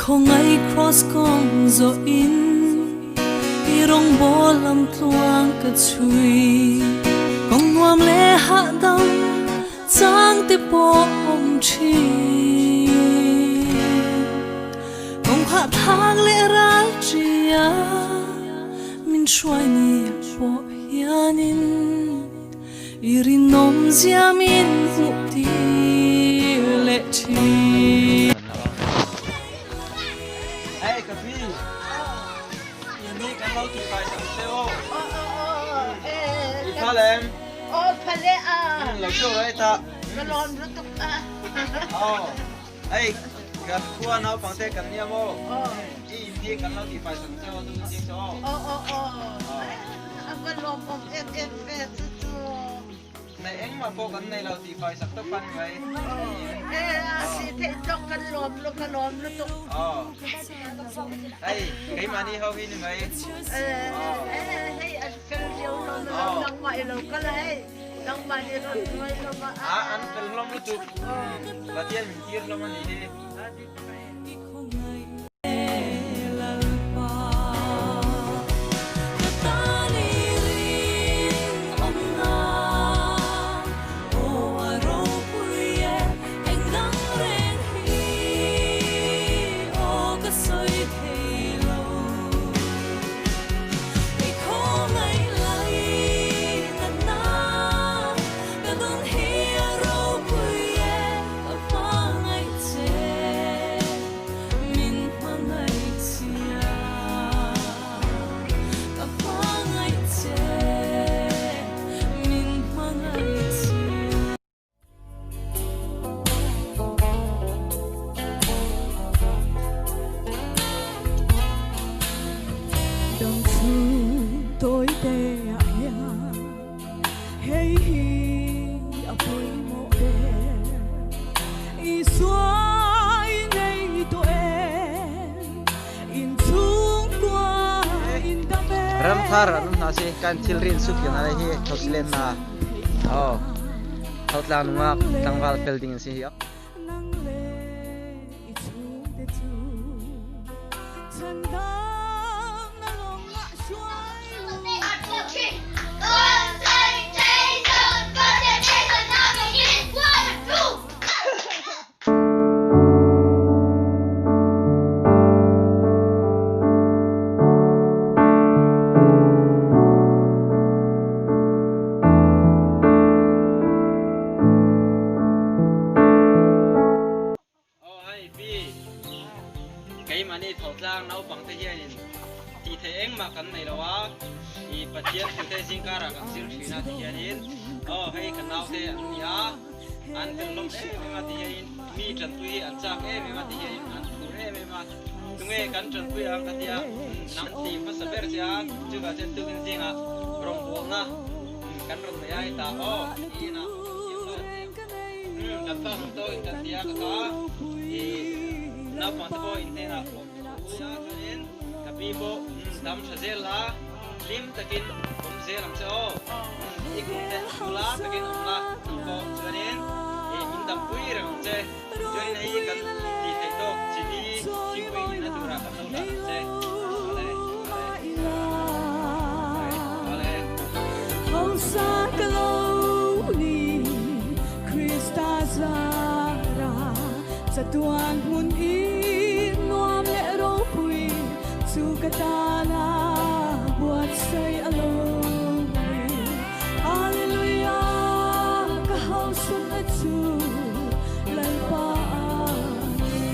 khawngaih kraws kawng zawhin i rawngbawl lam tluang ka chhui. Kawng nuam leh hahdam chang te pawh awm thin. Kawng hahthlak leh ral tia min hruai ni pawh hianin i rinawm zia min hmuh tir leh thin. Hey ka pi, ini kan lo ti fai sak che aw. I phal em? Aw phal e a. Lo show rai ta. Ka lawm lutuk a. Aw. Hei kan khua naupang te kan nia maw? I in hi kan lo ti fai sak che aw chu chiang che aw. Aw aw aw. A va lawmawm em em ve chu chu. Nei engmah pawh kan nei lo ti fai sak tawp a ni mai. E a si theih tawk kan lawm lu ka lawm lutuk. Aw. Hei keimahni ho hi ni mai. E hei an fel riau lo na lo nangmah i lo kal a hei. Nangmah nih rawn hruai hlawm a. A an fel hlawm lutuk. Pathian min tir hlawm a nih hi. Dam chhung tawi te ah hian hei hi a pawimawh ber. Isua i nei tawh em? Inchhungkua in dam em? Ramthar an um hna si kan thil rin sut kan ai hi thosilen na oh thotlang nungak tlangval fel ding an si hi. Nang le i chhungte chu chhandam na lawngah hruai ru. Aw hei pi, keimahni thawhtlang naupang te hianin tih theih engmah kan nei lo a, i Pathian thute zingkarah kan zir thin a ti hianin aw hei ka naute an ni a, an fel hlawm em em a ti hianin mi tanpui hi an chak em em a ti hianin an phur em em a, tunge kan tanpui ang ka tia nang ti hmasa ber che a, chuvah chuan tukin zingah rawngbawlna. Kan rawn nei a hetah aw i inah thiam lo an tia kan pa hmang tawk in kan tia ka kha i naupang te pawh in hnenah lawm thu a chuanin ka pi pawh dam tha zel la hlim takin awm zel ang che aw i kum te nula takin awm la nang pawh chuanin i min dam pui reng ang che chuanin hei kan tih theih tawk chili thingpui in na turah kan lo hlan ang che. Chatuan hmun i nuam leh ropui chu ka tana buatsaih a lo ni. Hallelujah, ka hausakna chu Lalpa a ni.